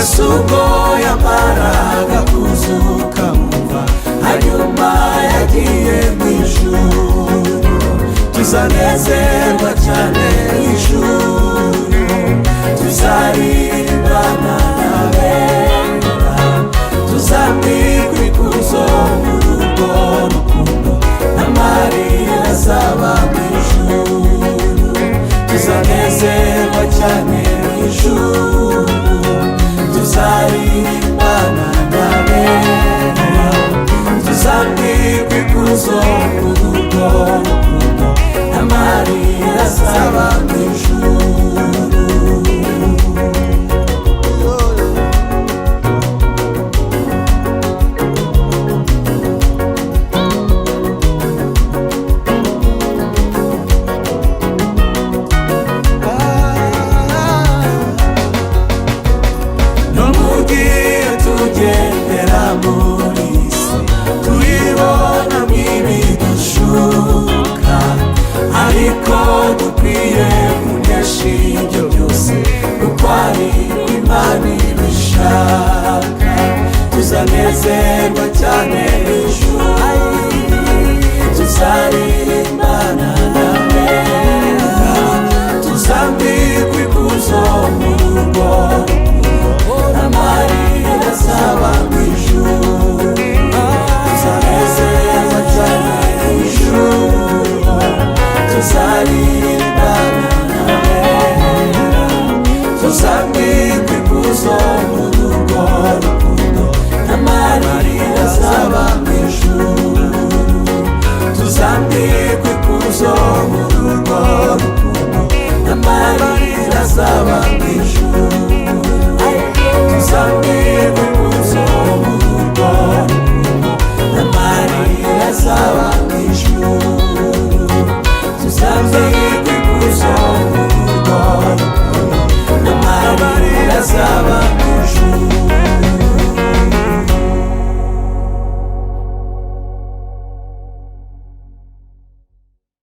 Yesu ubwo yamaraga kuzuka mumva, hanyuma yagiye mu ijuru. Tuzanezerwa cyane mu ijuru, tuzaririmbana n'abera, tuzambikwa ikuzo muri urwo rukundo, n'amarira azaba mu ijuru. Tuzanezerwa cyane mu ijuru, tuzaririmbana n'abera, tuzambikwa ikuzo muri urwo rukundo, n'amarira azaba mu ijuru. No mu gihe tugendera muri isi, tuyibona nk'ibidushuka, ariko dukwiye kunesha ibyo byose, kuko ari Imana ibishaka. Tuzanezerwa cyane ijuru, tuzaririmbana n'abera, tuzambikwa ikuzo mu rugo, amarira azaba mu ijuru. Tuzanezerwa cyane mu ijuru, tuzaririmbana n'abera, tuzambikwa ikuzo mu rugo rukundo, n'amarira azaba mu ijuru. Tuzambikwa ikuzo mu rugo rukundo, n'amarira azaba mu ijuru. Tuzambikwa ikuzo mu rugo rukundo, n'amarira azaba mu ijuru. Tuzambikwa ikuzo mu rugo rukundo, n'amarira azaba